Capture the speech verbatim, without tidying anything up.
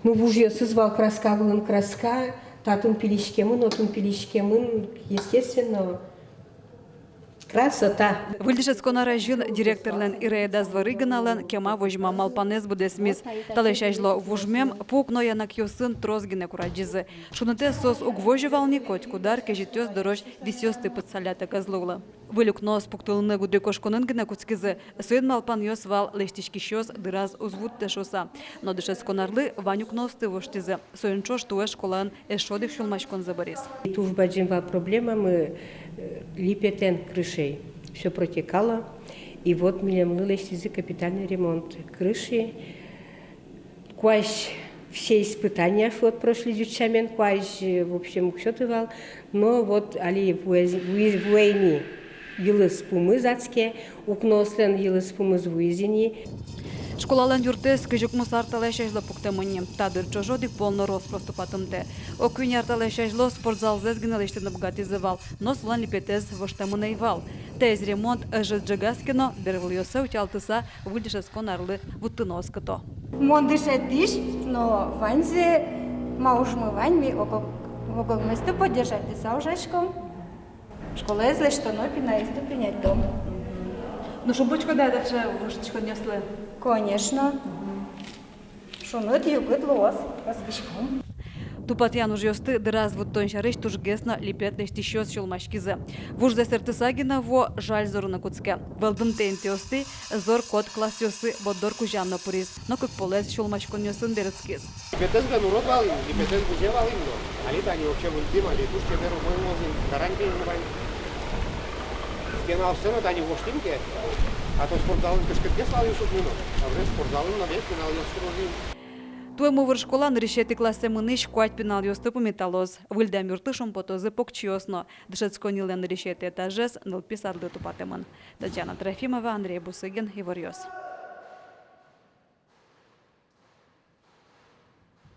Ну, вужъёсыз вал краска вылын краска, татын пилиськемын, отын пилиськемын, естественно, красота. Выль дышетскон ар азьын директорлэн Ираида Зворыгиналэн кема возьмам малпанэз быдэсмиз. Талэсь азьло вужмем пу укно янакъёсын трос гинэ курадӟизы. Шунытэз соос уг возё вал ни, котькуд ар кезьытъёс дорозь висъёсты пытсаллятэк ӧз луылы. Выль укноос пуктылыны гудырикошконын гинэ кутскизы, соин малпанъёс вал лэсьтӥськисьёс дыраз уз вуттэ шуыса. Но дышетскон арлы вань укноосты воштӥзы, соин ӵош туэ школаын эшшо одӥг сюлмаськонзэ быриз. Туж бадӟым вал проблемамы, э, липетэн крышей. Всё протекало. И вот милемлы лэсьтӥзы капитальный ремонт крыши. Куазь все испытания, вот, прошли ӟуч сямен, куазь, э, в общем, уг сёты вал. Но вот али вуэ-, вуэ-, вуэ ини йылыз-пумыз адске, укноослэн йылыз-пумыз вуиз ини. Школалэн юртэз кызь укмыс ар талэсь азьло пуктэмын ни. Та дыр ӵош одӥг пол но рос-прос тупатымтэ. Ог куинь ар талэсь азьло спортзалзэс гинэ лэсьтыны быгатӥзы вал, но солэн липетэз воштэмын ӧй вал. Таиз ремонт ӧжыт ӝегаз ке но, бервылъёссэ утялтыса, выль дышетскон арлы вуттыны оскыто. Мон дышетӥсь, но ваньзэ, ма ужмы вань, ми ог-, ог-огместы поддержатьтыса ужаськом. Школаез лэсьтоно, пиналъёсты принятьтом. Ну, шумпотӥськод-а таӵе вуж дышетсконъёслы? Конечно. Шуныт, югыт луоз, оскиськом. Тупатъян ужъёсты дыраз вуттон сярысь тужгес но липет лэсьтӥсьёс сюлмаськизы. Вужзэ сэртыса гинэ вуо, жаль зорыны кутске. Вӧлдымтэ интыосты зор-кот классъёсы борддор кузян но пыриз, но кык полэс сюлмаськонъёсын берытскиз. Липетэз бен урод вал ини, липетэз гызе вал ини но. Али тани вообще выльдӥм, али туж чебер, умой луоз ини, гарантия ини вань. Стенаоссэ но тани воштӥм ке, а то спортзалын кышкытгес вал ини сутыны но. Табере спортзалын но весь пиналъёс сюроз ини. Туэ Мувыр школа нырысетӥ классэ мынӥсь куать пиналъёсты пумиталоз. Выльдэм юртлы шумпотозы покчиос но. Дышетсконнилэн нырысетӥ этажез нылпи садлы тупатэмын. Татьяна Трофимова, Андрей Бусыгин, «Иворъёс».